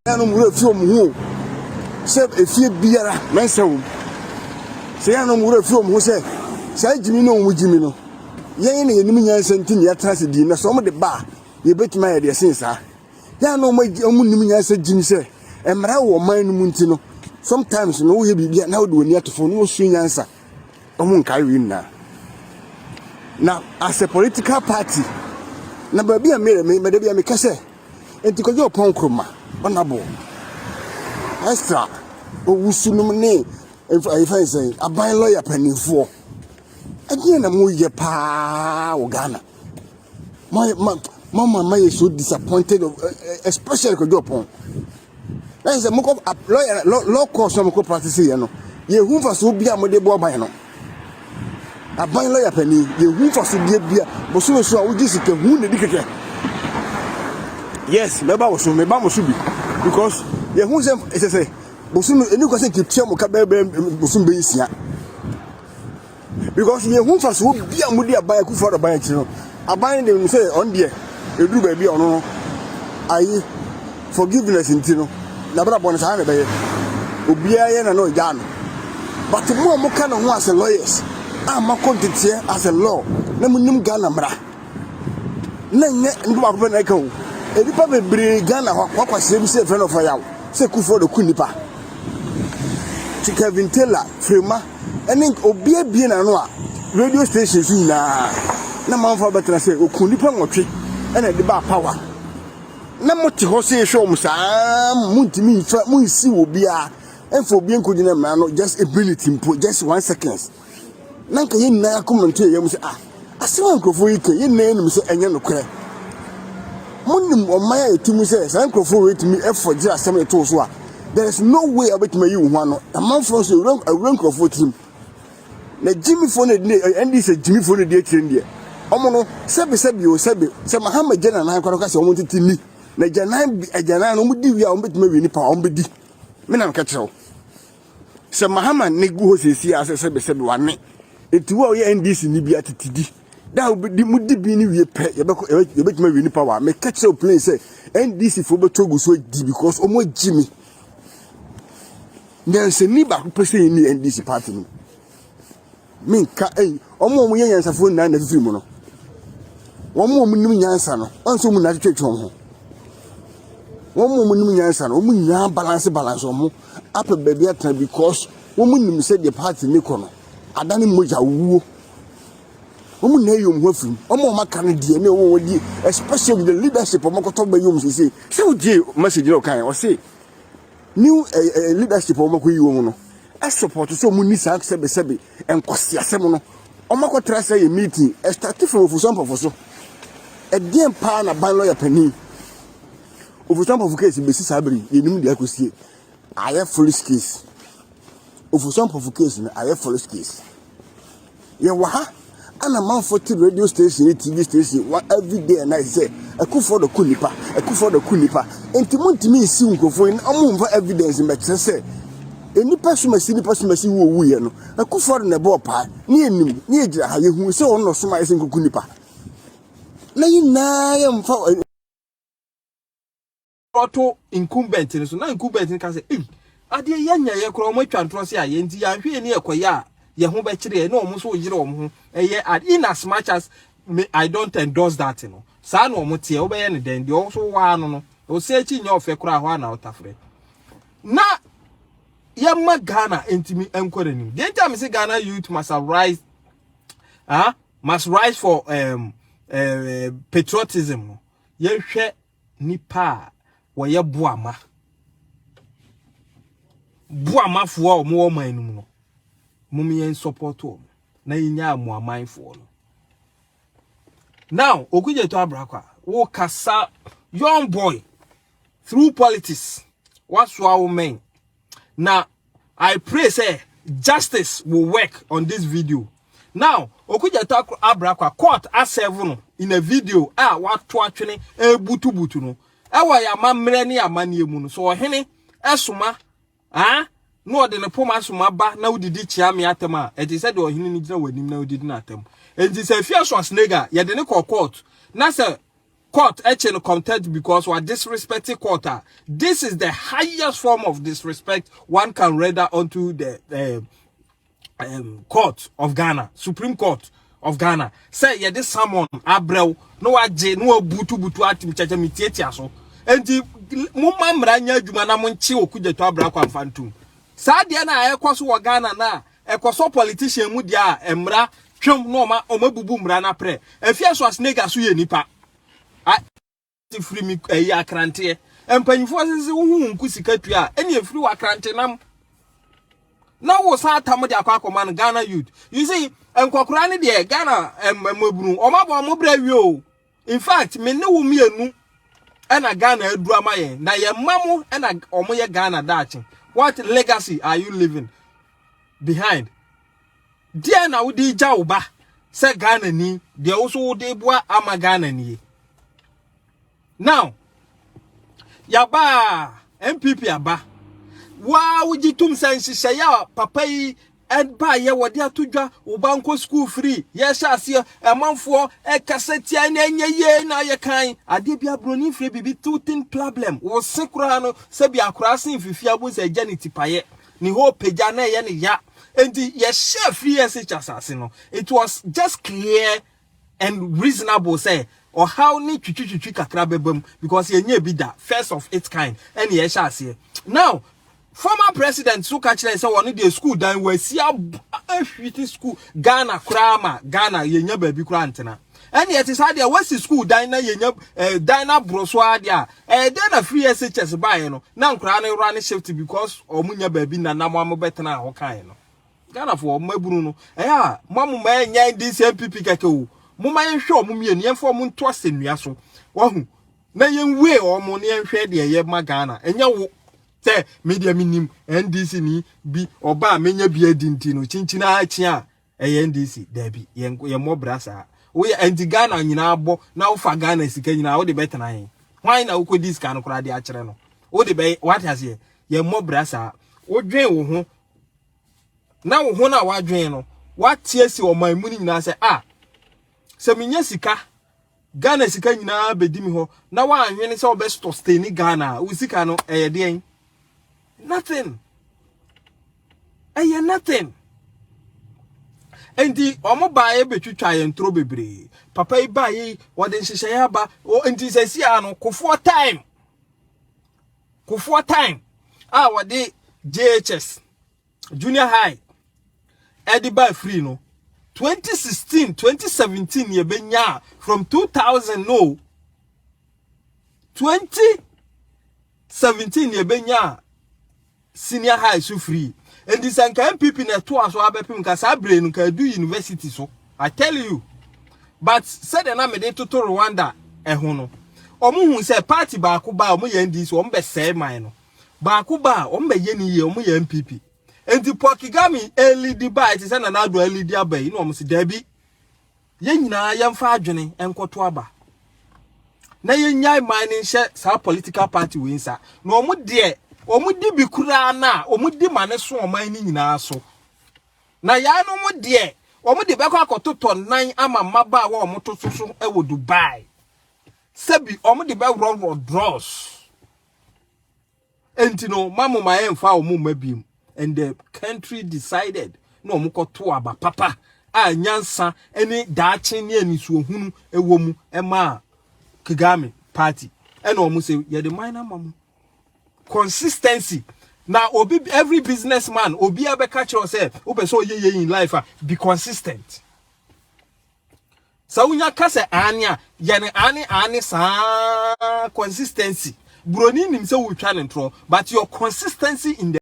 Yɛn werɛ fi wɔn ho o, sɛ efie biara mɛnsa wom. Sɛ yɛn werɛ fi wɔn ho sɛ saa gyimi no wɔn gyimi no, yɛn na yɛnim nyansa nti na yɛatena ase din na sɛ wɔn de ba a, yɛbɛtumi ayɛ deɛ sen saa. Yɛn na wɔn nim nyansa gyimi sɛ mmara wɔ ɔman no mu nti no, sometimes no woyɛ biribi a na wode w'ani ato fam na wɔsua nyansa. Wɔn nkae wei nyinaa. Na as a political party, na baabi a meyɛ me mɛda bi a meka sɛ Enti kɔgye ɔpɔn nkruma, ɔnabo, extra, owusu nom ne ɛfɛn sɛn aban lɔya panimfoɔ. Ɛdeɛn na moyɛ paa wɔ Ghana? Mo ma mo ma yɛ so disappointed of especially kɔgye ɔpɔn. Ɛyɛ sɛ mokɔ lɔya law course na mokɔ practice yɛ no, yɛhu mfasoɔ bi a mode boa ban no. Aban lɔya panin, yɛhu mfasodeɛ bia bosome so a wogye sika hu na di kɛkɛ. Yes, mɛba wo so, meba mo so bi because yɛhu sɛ ɛsɛ sɛ bosome ɛni kwa sɛ nketua mo ka bɛyɛ bɛyɛ bosome bɛyɛ nsia because yɛhu mfasoɔ bi a mode aban Akufo Addo aban akyi no aban de sɛ ɔno deɛ ɛduru baabi a ɔno no ayi forgiveness nti no n'abrabɔ no saa na ɛbɛyɛ obiara yɛ na na ɔgyaa no but mo a moka ne ho as a lawyers a moakɔ nteteɛ as a law na monim Ghana mmara na nyɛ nipa baako pɛ na ɛka o nnipa bebree Ghana hɔ wakwaseɛ bi sɛ ɛfrɛ no ɔfa yaw sɛ Kufuor de ku nnipa ti Kevin Taylor Frema ɛne obi abie n'ano a radio station so nyinaa na manfa bɛtena sɛ oku nnipa nwɔtwe ɛna ɛde ba power na mote hɔ sɛ yɛhwɛ wɔn saa montumi mfa monsi wɔ biara ɛmfa obi nkɔgyina mmara no just a minute mpo, just 1 seconds, na nka yɛn nyinaa akoma nto yɛn mu sɛ, ah, asɛm a nkurɔfoɔ yi ka, yɛn nyinaa nim sɛ ɛnyɛ nokorɛ. Monim ɔman a yɛte mu sɛ saa nkurɔfoɔ wei tumi ɛfɔ gye asɛm de too so a, there is no way a wobɛtumi ayi wo ho ano. Amanfoɔ nso awura nkurɔfoɔ tirim na gyimifoɔ no ɛdi ɛndi sɛ gyimifoɔ no di akyire no deɛ ɔmo no sɛbi sɛbi o sɛbi sɛ Mahama gye nanan kora ka sɛ ɔmo tete ni na gyanan agyanan no ɔmo di wie a, ɔmo bɛtumi awie nipa a ɔmo bɛdi. Me na meka kyerɛ wo sɛ Mahama ne gu hɔ siesie a sɛ sɛbi sɛbi wane eti wo a ɔyɛ NDC ni bi atete di da a wobɛdi mu di bi ne wie pɛ, yɛbɛkɔ yɛbɛtumi awie nipa wa. Meka kyerɛ wo plain sɛ NDC foɔ bɛtɔ gu so adi because ɔmo agyi mi. Nyansani baako pɛ sɛ yɛni NDC party no menka ɛyi ɔmo a ɔmo yɛ nyansafoɔ nyinaa na fifiri mu no, wɔn a ɔmo nim nyansa no, wɔn nso ɔmo nyinaa twetwe wɔn ho. Wɔn a ɔmo nim nyansa no, wɔn nyinaa balance balance wɔn ho apɛ baabi atena because wɔn nim sɛ deɛ party ne kɔ no adane mogya wuo. Wɔn nyinaa yi wɔn ho afiri mu. Wɔn a wɔn aka no deɛ ne wɔn a wɔdi, especially the leadership wɔn akɔtɔ bɛyɛ wɔn sese sɛ wogye message na ɔkan ɔse new leadership a wɔn akɔ yi wɔn no ɛsupport sɛ wɔn ni saa sɛbesɛbe nkwasi asɛm no. Wɔn akɔtara sɛ yɛ meeting ɛstart from Ofosu Ampɔfo so. Ɛdeɛn paa na ban lawyer panin Ofosu Ampɔfo case bɛsi saa bere yɛnim deɛ akɔsie? Ayɛ foolish case. Ofosu Ampɔfo case no ayɛ foolish case. Yɛwɔ ha ana manfo te radio station ne TV station wa every day and night sɛ Akufo Addo ku nipa, Akufo Addo ku nipa. Nti montumi nsiw nkurɔfoɔ yi na ɔmo mfa evidence mbɛkyerɛ sɛ nipa somasi nipa somasi wo owuyɛ no, Akufo Addo na ɛbɔɔ paa ne yɛnim ne yɛgyina ha yɛhu sɛ ɔno na ɔsoma yɛ sɛ nkuku nipa na yɛn nyinaa yɛmfa Ɔto incumbent no so na incumbent no ka sɛ, ei, adeɛ yɛnya yɛ koraa, wɔn atwa ntorɔ sɛ ayɛ nti yɛanhwɛ yɛn ni ɛkɔyɛ a yɛn ho bɛkyerɛ yɛn na wɔn nso yere wɔn ho ɛyɛ ad. In as much as me, I don't endorse that no, saa na wɔn teɛ. Wobɛyɛ ne dɛn deɛ ɔso waa no ɔsɛ akyi nyɛ ɔfɛ koraa hɔ a na ɔtafrɛ na yɛma Ghana ntumi nkɔ n'anim. Deɛ nti a me sɛ Ghana youth must arise, ah, must rise for patriotism no, yɛhwɛ nipa a wɔyɛ boama boamafoɔ a wɔwɔ ɔman no mu no mom yɛn support wɔn na yɛnya amoamanfoɔ no. Now Okudzeto Ablakwa, wo kasa young boy through politics wasoa wo men na I pray say justice will work on this video. Now Okudzeto Ablakwa, court aserve no in a video a wato atwene ebutubutu no ɛwɔ yɛ amammerɛ ne amanneɛ mu no so. Ɔhene ɛsoma ah na ɔde ne poma soma ba na wodidi kyea me atɛm a, ɛte sɛ deɛ ɔhene no gyina w'anim na wodidi n'atɛm. Enti sɛ Afia Schwarzenegger yɛde ne kɔ court na sɛ Court ɛkyɛ no contempt because wa disrespect court a, this is the highest form of disrespect one can render unto the court of Ghana, Supreme Court of Ghana. Sɛ yɛde summon abrɛw na wagye na wabutubutu atim kyɛkyɛ metiatia so. Enti momma mmara nyɛ adwuma na monkye Okudzeto Ablakwa mfa ntom. Saa deɛ no a ɛkɔ so wɔ Ghana na ɛkɔ so politician mu deɛ a, mmara twɛm na ɔma bubu mmara no aprɛ. Afia Schwarzenegger so yɛ nipa a firi mi ɛyi akranteɛ. Mpanyinfoɔ sisi wohu nku sika tua a ɛne efiri wɔ akrante nam na wo san atam de akɔ akɔma no. Ghana youth, you see, nkɔkora ne deɛ Ghana mmabunu ɔmo abɔ ɔmo brɛ wie o. In fact, me ne wo mmienu ɛna Ghana aduru ama yɛn na yɛn mma mo ɛna ɔmo yɛ Ghana daakye. What legacy are you leaving behind? Deɛ na wode gya wo ba sɛ Ghana ni deɛ, wo so wode boa ama Ghana nie. Now yaba NPP aba, waa wogye tum sɛ nhyehyɛeɛ a papa yi ɛba yɛ wɔde ato dwa, wo ba nkɔ school free, yɛhyɛ aseɛ ɛmanfoɔ ɛkasa tia na ɛnyɛ yie na yɛ kan adeɛ bi. Aburoni firi biribi teething problem wɔ se koraa no, sɛbi akwaraa sen fifi abo sɛ ɛgya ne tipaeɛ ne hɔ pagya na ɛyɛ ne ya. Nti yɛhyɛ free SHS ase no, it was just clear and reasonable sɛ ɔhaw ne twitwitwitwi kakra bɛba mu because yɛnyɛ bi da, first of its kind ɛne yɛhyɛ aseɛ. Now former president so ka kyerɛ sɛ wɔne deɛ school dan wɔasi ahwiti school Ghana koraa ma Ghana yɛnya baabi koraa ntena. Ɛne ɛte saa deɛ wɔasi school dan na yɛnya dan na borɔ so adeɛ a ɛyɛ dɛn na free SHS baeɛ no na nkoraa no wura ne shift because ɔmo nya baabi na nam amo bɛtena hɔ kaeɛ no. Ghanafoɔ mmabunu no, ɛyɛ a mo amoma ɛnyɛ NDC NPP kɛkɛ o. Mo ma yɛnhwɛ ɔmo mmienu, yɛmfa ɔmo nto asɛnnua so wahu na yɛnwie ɔmo na yɛnhwɛ deɛ ɛyɛ ma Ghana. Ɛnyɛ wo sɛ me deɛ menim NDC ni bi ɔba a menya bi adi nti no kyinkyin akyi a ɛyɛ NDC. Daabi, yɛn yɛmmɔ bra saa. Woyɛ nti Ghana nyinaa bɔ na wofa Ghana sika nyinaa wode bɛtena yɛn hwan na wokɔdi sika no koraa de akyerɛ no wode bɛ wate aseɛ. Yɛmmɔ bra saa. Wodwen wo ho na wo ho na wadwen no wate asi ɔman mu no nyinaa sɛ a sɛ menya sika, Ghana sika nyinaa bɛdi mi hɔ na woanhwene sɛ wobɛ sustain Ghana a, wo sika no ɛyɛ deɛn? Nothing, ɛyɛ nothing. Nti ɔmo baeɛ bɛtwitwa yɛn ntoro bebree. Papa yi baeɛ yi, wɔde nhyehyɛeɛ aba. Nti sɛ si ano Kufuor time a wɔde JHS, junior high, ɛde ba free no 2016, 2017, yɛbɛnya from 2000 no, 2017 yɛbɛnya senior high so free. Nti sɛ nka NPP na ɛto aso abɛpem nka saa bere no nka edu university so, I tell you. But sɛdeɛ na mede toto Rwanda ɛho no, ɔmo hu sɛ party baako ba a ɔmo yɛ NDC, ɔmo bɛ sɛɛ man no. Baako ba a ɔmo bɛ yɛ ne yie, ɔmo yɛ NPP. Nti Paul Kagame elidi ba ɛte sɛ Nana Addo elidi aba yi na ɔmo si daabi, yɛn nyinaa yɛmfa adwene nkɔto aba na yɛnyae man no nhyɛ saa political party wei nsa na ɔmo deɛ ɔmo di bi koraa na ɔmo di ma ne so ɔman no nyinaa so na yaa no mo deɛ ɔmo de bɛkɔ akɔtotɔ nan ama mmabaawa a ɔmo toto so wɔ Dubai, sɛbi ɔmo de bɛworɔworɔ drawers. Enti no mamu ma yɛmfa ɔmo mma biem. And the country decided na ɔmo kɔto aba papa a nyansa ne daakye ne anisuohunu wɔ mu ɛma Kagame party, ɛna ɔmo sɛ yɛde man ama mo. Consistency na obi, every businessman, obi abɛka kyerɛ sɛ wopɛ sɛ ɔyɛ yɛ in life a, be consistent. Sɛ wonya ka sɛ ane a yɛne ane ane saa consistency. Buroni nim sɛ wotwa ne ntorɔ, but your consistency in the